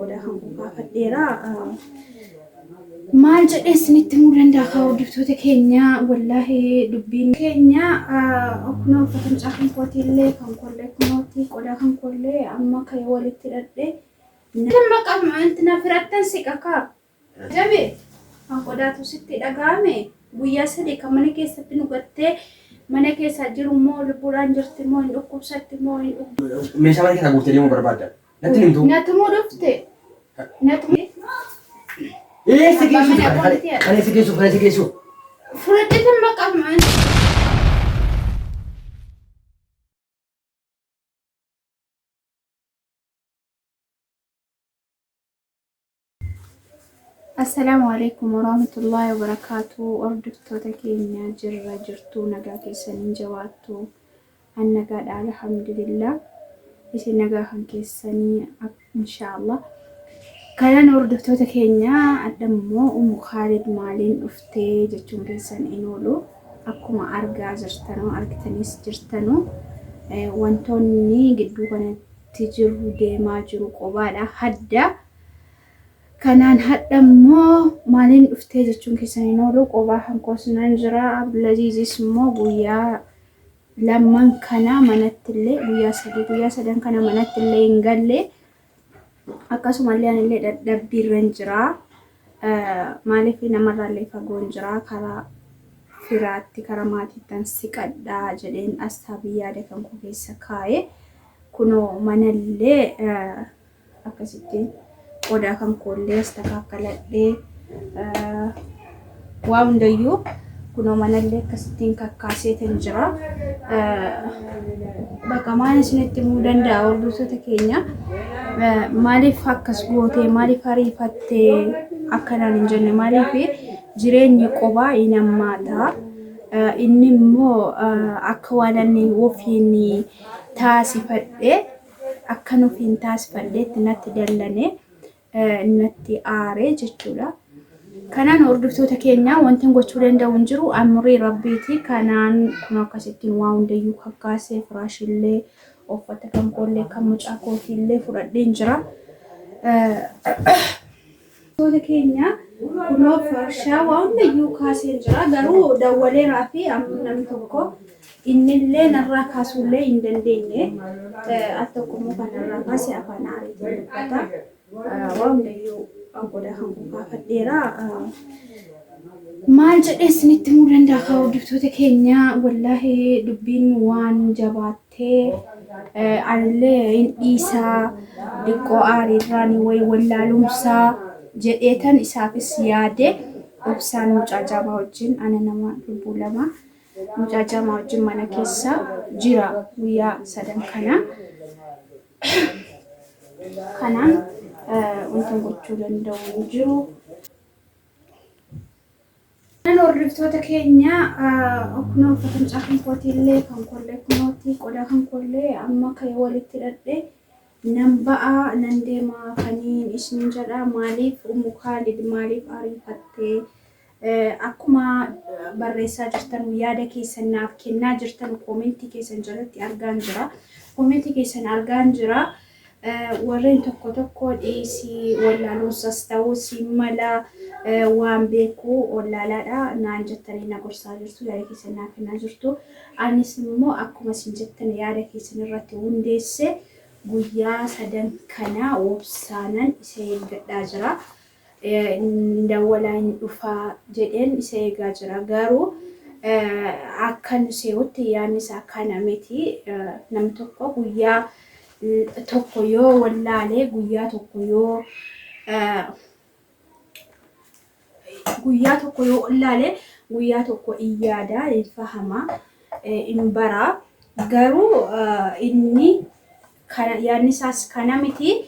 qodaa kan koo kaafadheera. Maal jedhee isinitti himuu danda'a kaa hordoftoota keenya wallaahi dubbiin keenya kunoo uffata mucaa kan kootiillee kan koollee kunooti qodaa kan koollee amma ka'ee walitti hidhadhe. Nama qabna firattan siqa kaa. Jabe kan qodaatu sitti dhaga'ame guyyaa sadii kan mana keessatti nu gattee mana keessaa jiru moo lubbuudhaan jirti moo hin dhukkubsatti moo hin dhukkubsatti. Meeshaa mana keessaa guurtee deemuu barbaadda. Natti hin himtuu. Natumuu dhufte. Natumuu. Eessa geessuuf kana? Kana eessa geessuuf? Kana eessa geessuuf? Fudhadhee kan maqaa. Assalaamu alaikum warahmatullahi wabarakaatu. Hordoftoota keenya jirra jirtu nagaa keessaniin jabaattu. An nagaadha alhamdulillah. Isin nagaa kan keessanii inshaallah. Kanan hordoftoota keenya adda immoo Ummu Khaalid maaliin dhuftee jechuun keessan hin oolu. Akkuma argaa jirtanu argitaniis jirtanu wantoonni gidduu kanatti jiru deemaa jiru qobaadha hadda. Kanaan hadha immoo maaliin dhuftee jechuun keessan hin oolu qobaa kan koos nan jira. Abdulaziizis immoo guyyaa lamman kana manatti illee guyyaa sadii guyyaa sadan kana manatti illee hin galle. Akkasumallee anillee dadhabbiirra hin jira. Maaliif namarraallee fagoon jira karaa firaatti karaa maatiittan siqadhaa jedheen assaabii yaada kan koo keessa kaa'e. Kunoo manallee akkasitti qodaa kan koollee astakaakkaladhee waa hundayyuu kunoo manallee akkasittiin kakkaaseetan jira. Bakka maal isinitti himuu danda'a hordoftoota keenya maaliif akkas gootee maaliif ariifattee akkanaan hin jenne maaliif jireenyi qobaa hin hammaata. Inni immoo akka waan inni ofiin taasifadhe akkan ofiin taasifadheetti natti dallane natti aare jechuudha. Kanaan hordoftoota keenya wanti gochuu danda'u hin jiru amrii rabbiiti. Kanaan kun akkasittiin waa hundayyuu kakkaasee firaashillee uffata kan koollee kan mucaa kootiillee fudhadheen jira. Hordoftoota keenya kunoo farshaa waa hundayyuu kaaseen jira garuu dawwaleeraa fi amma namni tokko innillee narraa kaasuullee hin dandeenye al tokko immoo kan narraa kaase afaan aariitiin dubbata waa hundayyuu qodaa kan koo kaafadheera. Maal jedhee isinitti himuu danda'a kaa hordoftoota keenya wallaahi dubbiin waan jabaattee anillee hin dhiisaa diqqoo aariirraan wayi wallaalumsaa jedheetan isaafis yaade obsaan mucaa jaamaa wajjin ana nama lubbuu lama mucaa jaamaa wajjin mana keessa jira guyyaa sadan kana. Kanaan wantan gochuu danda'u hin jiru. Kan hordoftoota keenya kunoo uffata mucaa kan kootiillee kan koollee kunooti qodaa kan koollee amma ka'ee walitti hidhadhe nan ba'a nan deema kaniin isin jedha maaliif Ummu Khaalid maaliif ariifattee akkuma barreessaa jirtan yaada keessan naaf kennaa jirtan koomentii keessan jalatti argaan jira koomentii keessan argaan jira. Warreen tokko tokko dhiisii wallaaluunsas ta'uu siin mala waan beeku wallaalaadha naan jettanii na gorsaa jirtu yaada keessan naa kennaa jirtu. Anis immoo akkuma isin jettan yaada keessan irratti hundeesse guyyaa sadan kana obsaanan isa eeggadhaa jira. Dawwalaa hin dhufaa jedheen isa eegaa jira. Garuu akka nu se'utti yaadni isaa kana miti. Namni tokko guyyaa tokko yoo wallaale guyyaa tokko yoo guyyaa tokko yoo wallaale guyyaa tokko in yaada in fahama in bara. Garuu inni kana yaadni isaas kana miti.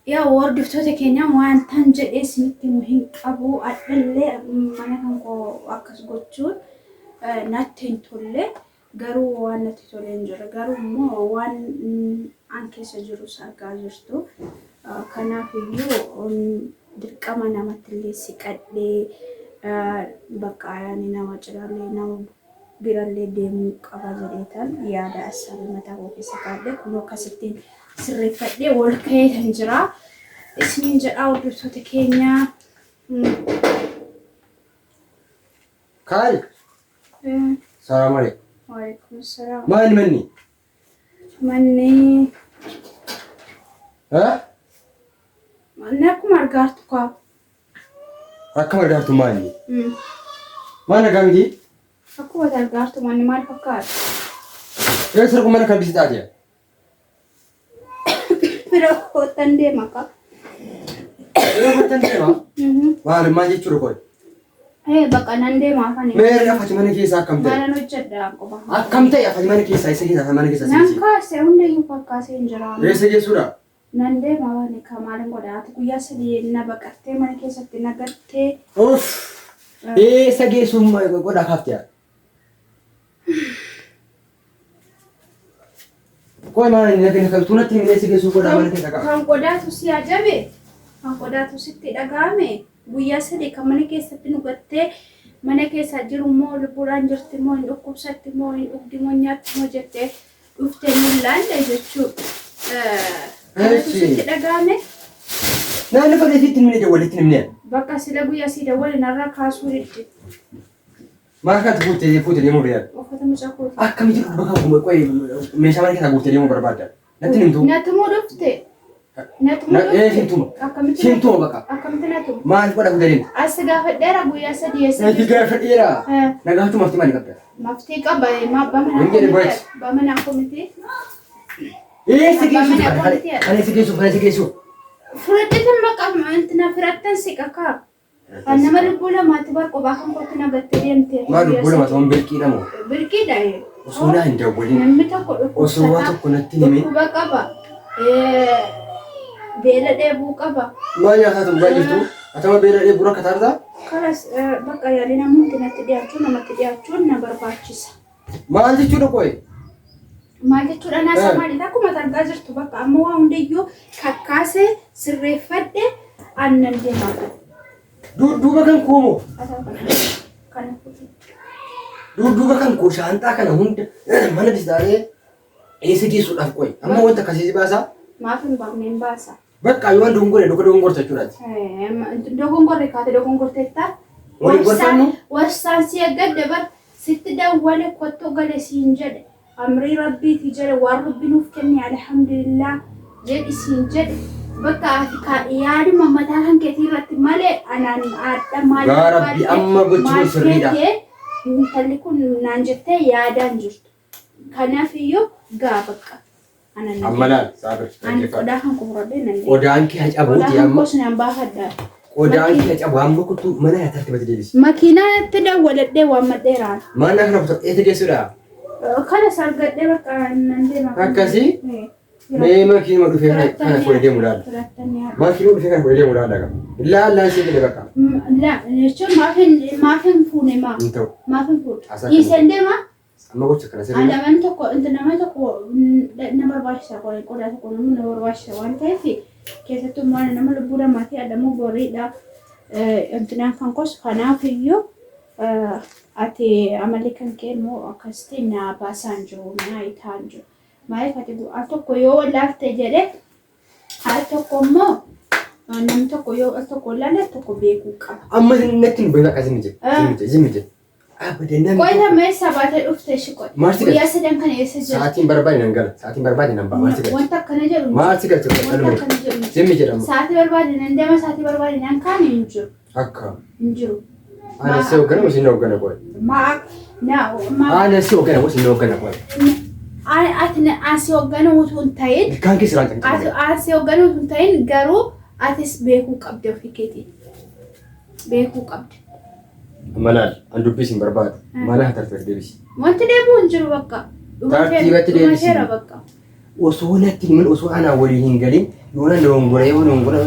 Yaa hordoftoota keenya wantan jedhee isinitti himu hin qabu. Adhallee mana kan koo akkas gochuun natti hin tolle. Garuu waan natti tole hin jirre. Garuu immoo waan an keessa jirus argaa jirtu. Kanaaf iyyuu dirqama namatti illee siqadhee bakka yaani nama cirallee nama birallee deemuu qaba jedheetan yaada assaabii mataa koo keessa kaadhe kunoo akkasittiin sirreeffadhee wal ka'eetan jira. Isiniin jedhaa hordoftoota keenya. Kaal. Salaam alaikum. Waalaikum salaam. Maali manni? Manni Ha? Manni akkuma argaartu kaa. Akkuma argaartu maali? Maal nagaa miti? Akkuma argaartu manni maal fakkaata? Eessa dhaqu mana kan bisi taate? Fira koottan deema kaa. Fira koottan deema? Maal maal jechuudha qoy? Ee bakka nan deema afaan. Mee afati mana keessaa akkam ta'e? Maalan hojjedha qofa. Akkam ta'e afati mana keessaa isa keessaa mana keessaa Nan kaase hundayyuu fakkaasee hin jira. Eessa geessuudha? Nan deema waan ka maalin godha ati guyyaa sadii na baqattee mana keessatti na gattee. Uff! Eessa geessuun godha kaafte? Qoy maal inni lafa kan tunatti hin eessa geessuu godhaa mana keessa qaba. Kan qodaatu si ajabe, kan qodaatu sitti dhaga'ame, guyyaa sadii kan mana keessatti nu gattee mana keessa jiru moo lubbuudhaan jirti moo hin dhukkubsatti moo hin dhugdi moo hin nyaatti moo jettee dhuftee nu laalle jechuu. Kanatu sitti dhaga'ame. Naannoo fagee sitti himne walitti himne. Bakka sila guyyaa sii dawwale narraa kaasuu didde. Maal kanatti fuutee fuutee deemuu barbaadda? Uffata mucaa kooti. Akkamitti dhukkuba kan kuma qoy meeshaa mana keessaa guurtee deemuu barbaadda? Natti himtu. Natumuu dhufte. Natumuu Na- ee, siin tuma. Akkamitti Siin tuma baqa. Akkamitti natuma? Maal godha fuutee deemta? As gaafadheera guyyaa sadii eessa Ati gaafa dheeraa. Eh. Na gaafachuu maftii maali qabda? Maftii qaba ma bamana Hin jedhe boyet. bamana komiti. Eessa geessuuf Abbaa kana mana kana eessa geessuuf kana eessa geessuuf? Fudhatte maqa intina firattan siqa kaa. Kan nama lubbuu lamaatti bar qophaa kan kootti na gattee deemte. Maal lubbuu lama ta'uun birqiidha moo? Birqiidha. Osoo naa hin dawwalin. Namni tokko Osoo waa dhukkubsataa tokko natti hin himin. dhukkuba qaba. Beela dheebuu qaba. Maal nyaataa ta'u dhugaa jirtu? Atama beela dheebuu rakkataa jirtaa? Karas bakka yaalii namni natti dhiyaachuu namatti dhiyaachuun na barbaachisa. Maal jechuudha qoy? Maal jechuudha naasaa maali? Akkuma argaa jirtu bakka amma waa hundayyuu kakkaasee sirreeffadhe aannan deemaa jiru. Dudduuba kan koo moo? Kana fuudhi. Dudduuba kan koo shaanxaa kana hunda mana bistaaree eessa geessuudhaaf qoy? Amma wanta akkasii si baasaa? Maaf hin baafne hin baasa. Bakka yoo waan dogongore dhuga dogongorta jechuudhaati. Dogongorre kaate dogongorteetta. Waliin gorfannu? Warsaan si eeggadde bar sitti dawwale kottu gale siin jedhe. Amrii rabbiiti jedhe waan rabbi nuuf kenne alhamdulillah jedhi siin jedhe. Bakka ati ka yaaduma mataa kan keetii irratti malee anaan haadha maal Yaa Rabbi, amma gochi kun maal sirriidha. feetee intalli kun naan jettee yaadaan jirtu. Kanaaf iyyuu gaa bakka. Ana na Amma laal saabir Ani qodaa kan koo fudhadhee nan deema. Qodaan kee Qodaa hacabuuti kan amma. koos nan baafadha. Qodaan kee hacabu amma kuttuu mana yaa tartiibatti deebisi. Makiinaa itti dawwaladhee waammadheeraan. Mana kana kutaa eessa geessuudha? Kana sargadhee bakka nan deema. Akkasii? Mee makiinuma dhufee kana kana fuudhee deemu laala. Makiinuma dhufee kana fuudhee deemu laala qaba. Laallaan si fide bakka. Jechuun maaf hin fuune maa? Hin ta'u. Maaf hin fuune? Asaa Dhiiseen deema. Amma gocha kana sirrii. Namni tokko inta nama tokko na barbaachisa qodaa tokko namni na barbaachisa waan ta'eef keessattuu immoo nama lubbuu lamaatii adamuu boriidha. Intinaan kan kos kanaaf iyyuu ati amalli kan kee immoo akkasitti na baasaan jiru na itaan jiru. Maaliif ati al tokko yoo wallaalte jedhe al tokko immoo namni tokko yoo al tokko wallaale al tokko beekuu qaba. Amma natti hin bahin akka zimmi jedhe. Zimmi jedhe zimmi jedhe. Abadan namni Qoy tokko lama eessa baatee dhufte ishi qoy. Maal si Guyyaa sadan kana eessa jirti? Sa'aatiin barbaade nan gala. Sa'aatiin barbaade nan ba'a. Maal si galche? Wanta akkana jedhu hin Maal si galche? jiru. Wanta akkana jedhu hin jiru. Zimmi jedhama. Sa'aatii barbaade nan deema sa'aatii barbaade nan kaane hin jiru. Akka. Hin jiru. Ana si hoggana moo isin hoggana qoy? Ma na ma Ana si hoggana moo isin hoggana qoy? ati na asi hoggana utuu hin ta'in Ilkaan kee siraan ati cancabe. asi hoggana utuu hin ta'in garuu atis beekuu qabda ofii keetii. Beekuu qabda. Amma laal an dubbii sin barbaadu. Mana hatarteef deebisi. Wanti deebi'u hin jiru bakka. Tartiibatti deebisi. Dhumateera bakka. Osoo natti himin osoo anaa waliin hin galin yoona dogongoree yoo dogongora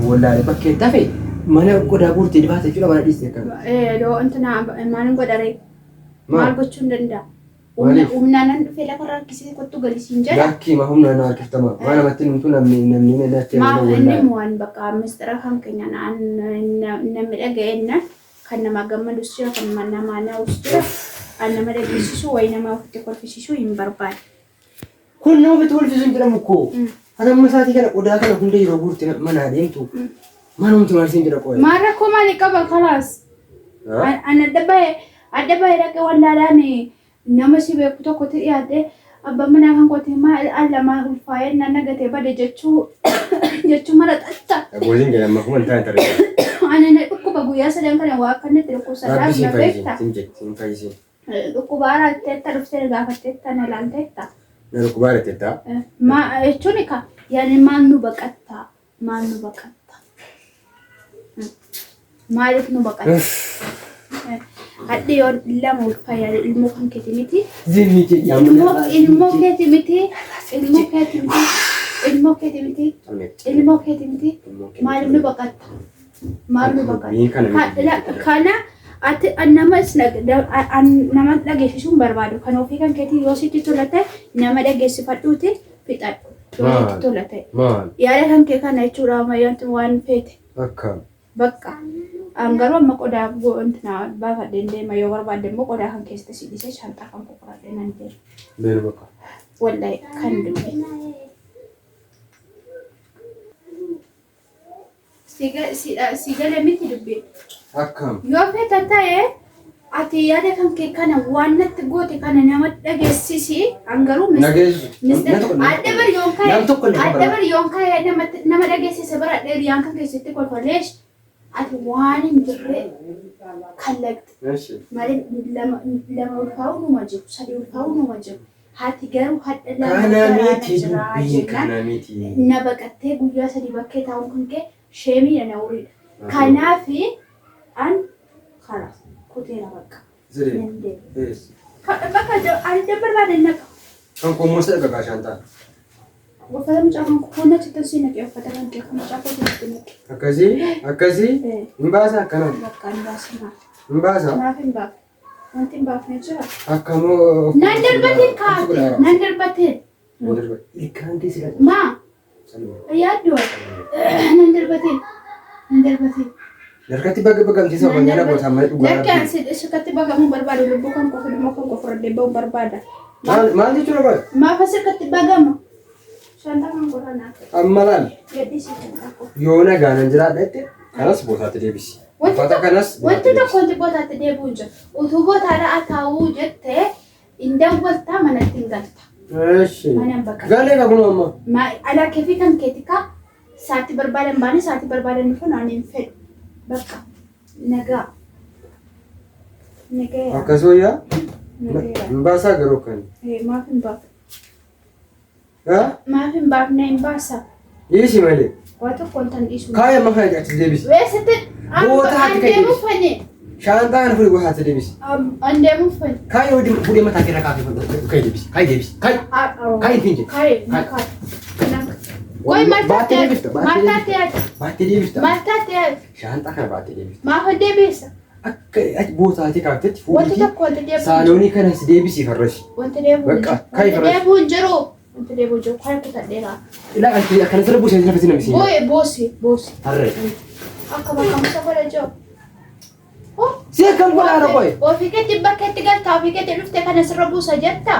wallaale bakkee tafe mana qodaa guurtee dibaate jechuudha mana dhiiste akkana. Doo intina maal godharee? Maal gochuu hin danda'a? Maaliif? Humnaan nan dhufee lafarra harkisee kottu gali siin jedha. Lakkii ma humna na harkiftama. Waan namatti himtu namni namni natti himu Maaf inni wallaale. waan bakka mistira kan keenya namni dhaga'eenna kan nama gammadus jira kan nama na'us jira kan nama dhageessisu wayi nama ofitti kolfisiisu hin barbaade. Kun nama ofitti kolfisiisu hin jedhamu koo. Ati amma sa'aatii kana qodaa kana hunda yeroo guurte manaa deemtu manumti maal siin jedha qoya. Maal rakkoo maalii qaba kalaas? An adda bahe adda bahe dhaqee wallaalaan nama si beeku tokkotti dhiyaadhee abbaan manaa kan kooti maal al lamaa ulfaa'ee na nagatee bade jechuu jechuu mala xatta. Goosiin jedha amma kuma hin taane tarree. Ani na dhukkuba guyyaa sadan kana waa akka inni itti dhukkubsadhaa Rabbi siin na fayyisiin beekta. siin jedhe siin fayyisiin. Dhukkuba araatteetta dhuftee gaafatteetta na laalteetta. Na dhukkubaa jetteetta. Ma jechuun ka yaani maal nu baqattaa maal nu baqattaa maaliif nu baqatta? Hadhi yoo lama ulfaa yaani ilmoo kan keeti miti. Zimmi jedhi amma Ilmoo ilmoo keeti miti. Ilmoo keeti miti. Ilmoo keeti miti. Ilmoo keeti miti. Maaliif nu baqatta? Maal nu Dubbiin kana miti. baqatta? Kana ati namas nama dhageessisuu hin barbaadu. Kan ofii kan keetii yoo sitti tola ta'e nama dhageessifadhuuti fixadhu. Yoo sitti tola ta'e. Maal? Yaada kan kee kana jechuudha ammayyaanti waan feete. Akkam. Bakka. An garuu amma qodaa wanti na baafadheen deema yoo barbaadde immoo qodaa kan keessatti si dhiisee shaanxaa kan koo qoradhee nan deema. Beenu bakka. Wallahi kan dubbi. Si gale miti dubbiin. Akkam. Yoo feeta ta'e ati yaada kan kee kana waan natti goote kana nama dhageessisi an garuu Nageessu. Adda bar yoon ka'e Nam tokko illee adda bar yoon ka'e nama dhageessise bara dheeriyaan kan keessatti kolfaleesh ati waan hin jirre kallaqxe Eshi. malee lama lama ulfaa'uu numa jiru sadii ulfaa'uu numa jiru haati garuu hadha lama Kana garaana miti jira dubbiin jennaan kana miti. na baqattee guyyaa sadii bakkee taa'uun kan kee sheemiidha na uriidha. Kanaafi an karaa kuteera bakka. Zire. Nan deema. Ees. Bakka ani barbaade naqa. Kan kommosa dhagaa shaantaa. Uffata mucaa kan koo natti tosii naqee uffata kan kee kan mucaa koo natti naqe. Akkasii akkasii hin baasa akkana Bakka hin baasina. hin baasa Maaf hin baafne. Wanti hin baafne jira. akkamoo. Nan darbateen kaate. Nan darbateen. Nan darbateen. Ilkaan keessa qabu. Maa yaaddoo. Nan darbateen. Nan darbateen. Harkatti baga bagamsiisa wanyana gosa malee dhugaa Lakki rabbi. ani sirkatti bagamuu barbaadu lubbuu kan koo fiduma kan koo fudhadhee ba'uu barbaada. Maal maal jechuudha bara? Maaf asirratti bagama? Shantaa kan koo irraa naaf Amma laal gadhiisii shantaa koo. yoo nagaan hin jiraadha jette kanas bootaatti deebisi. Wanti Uffata kanas Wanti bootaatti tokko deebisi. wanti bootaatti deebi'u hin jiru. Utuu bootaadha ataa'uu jettee hin dawwaltaa manatti hin galta. Eshi. Mana hin baqatu. Galee ka kunoo amma. Alaa keefii kan keeti kaa saatti barbaadan baane saatti barbaadan dhufuun ani hin fedhu. Bakka nagaa. Nagayaa. Akkas wayyaa? Nagayaa. Hin baasaa garuu kan. Maaf hin baafne? Haa? Maaf hin baafne hin baasa. Dhiisi malee. Waa tokko wanta hin dhiisu. Kaaya amma kana achi deebisi. Eessatti Bootaatti an kan deemuu fane. Shaantaa kana fuudhee bootaatti deebisi. An deemuu fane. Kaaya yoo fuudhee mataa keerra kaafee kaayee deebisi. Kaayee deebisi. Kaayee. Kaayee hin jedhe. Kaayee. Kaayee. Qoy Baattee maaltaatti deebifta. Baattee maaltaatti deebifta. Baattee deebifta. maaltaatti Shaantaa kana baattee deebifta. maaf deebisa? Akka ati bootaatti kaaftetti Wanti fuudhiitii tokko wanti deebi'u hin jiru. saaloonii kanas deebisii farrashi. Wanti deebi'u hin Bakka, jiru. kaayee Wanti farrashi. deebi'u hin jiru. Wanti deebi'u hin jiru. Kaayee kutadheera. Ilaa akkana sirra buusee lafa si namisiin. Boo'e boosi boosi. Harree. Akka bakka musa godha jiru. Si akkam godhaara qoye. Ofii keetti bakka itti galta ofii keetti dhuftee kana sirra buusa jetta.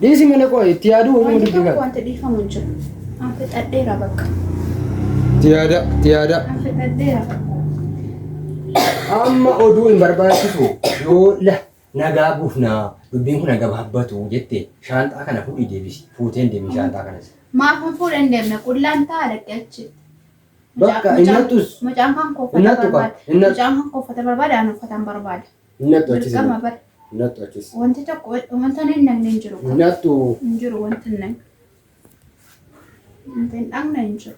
Dhiisi malee qoye itti yaaduu walumaa Wanti dubbii tokko kana. wanti dhiifamu hin jiru. An fixadheera bakka. Itti yaada itti yaada. An fixadheera. Amma oduu hin barbaachisu yoo la nagaa buufnaa dubbiin kun nagaa baabbatu jette shaanxaa kana fuudhii deebisi. Fuuteen deemi shaanxaa kanas. Maaf hin fuudhan deemne qullaan ta'a dhaqee achi. Bakka hin nattus. Mucaan kan koo Hin uffata nattu kaa. barbaada. Hin nattu. Mucaan kan koo uffata barbaada an uffata hin barbaada. Hin nattu achis. Dirqama bara. Hin nattu achis. Wanti tokko wanta hin dhaqne hin jiru. Hin nattu. Hin jiru wanti hin dhaqne. Wanti hin dhaqne hin jiru.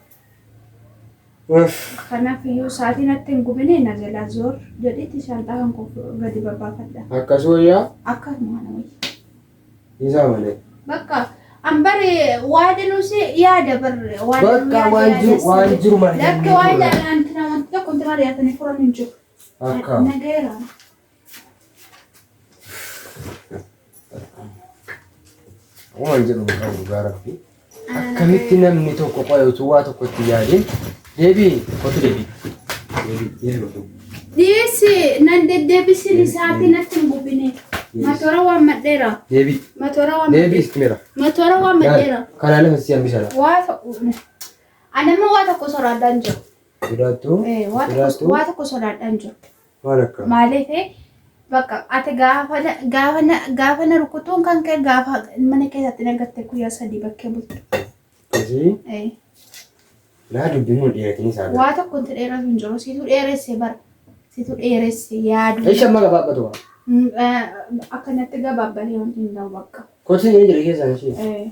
Kanaaf iyyuu sa'aatii natti hin gubine na jalaa zoor jedhiitti shaanxaa kan koo gadi babbaafadha. Akkas wayyaa Akkasuma kana wayya. isaa malee. Bakka an bari waadinus yaada barre Bakka waan jiru waan jiru malee. Lakki waan jaalantina wanti tokko wanti mari'atanii furan hin jiru. Akka. Nagayeera. Waan jedhu hin qabu dhugaa rabbi. Akkamitti namni tokko qoye utuu waa tokko itti yaadin deebii kottu deebii. Deebii deebii kottu. Dhiisi nan deddeebisin sa'aatii natti hin gubine. Matoora waammadheera. Deebii. Matoora waammadheera. Deebii sitti mira. Matoora waammadheera. Kanaa lafa si hambisa la. Waa tokko ani amma waa tokko sodaadhaan jiru. Sodaattuu. Eh, waa tokko Sodaattuu. waa tokko sodaadhaan jiru. Maal akka? Maaliif bakka ati gaafa na- gaafa na- gaafa na rukutuun kan ka'e gaafa mana keessatti na gatte guyyaa sadii bakkee bulte. Akkasii. Eh, Laa dubbiin kun dheeratini isaa gara. waa tokko itti dheeratu hin jiru. Situ dheeresse bara. Situ dheeresse yaadu. Eesha amma gabaabbatu waa. Akkanatti gabaabbatee wanti hin ta'u bakka. Kotti ni jira keessaan ishee. Eh,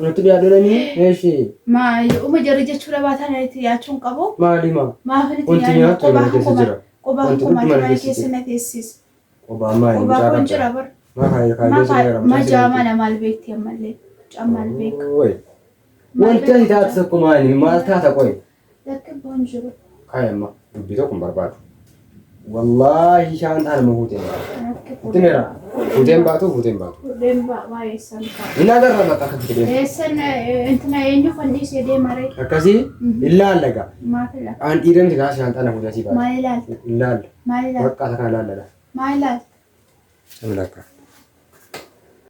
Nutti dhiyaadhanii eeshee. Maa uma jarri jechuudha baataan itti dhiyaachuun qabu. Maali maa? Maaf itti Wanti dhiyaannu nyaattu qobaa mana keessa qobaa jira. qobaa Wanti qobaa hundi mana mana keessa keessa jira. na teessisa. Qobaa maali? Qobaa Mucaa kun qabda. jira bar. Maa kaayyoo siree jira. Ma jaamala maal beekti ammallee. Mucaan maal beeka? Oi. Wanti ati taatu tokko maali? Maal taata qoy? Lakki boon jiru. Kaay amma dubbii tokko hin barbaadu. Wallaahi shaantaa nama fuuteen baatu. Lakki Itti meera. Fuuteen baatu fuuteen baatu. Fuudheen ba'a eessan ka'a. Hin agarra bakka akka itti deemu. Eessan intina eenyu fannisee deema ree? Akkasii ilaalla gaa. Maaf ilaala? Aan dhiira miti gaa shaantaa na fuutee asii baatu. Maal ilaalta? Ilaalla. Maal ilaalta? Bakka isa kana ilaalla. Maal ilaalta? Hin lakka.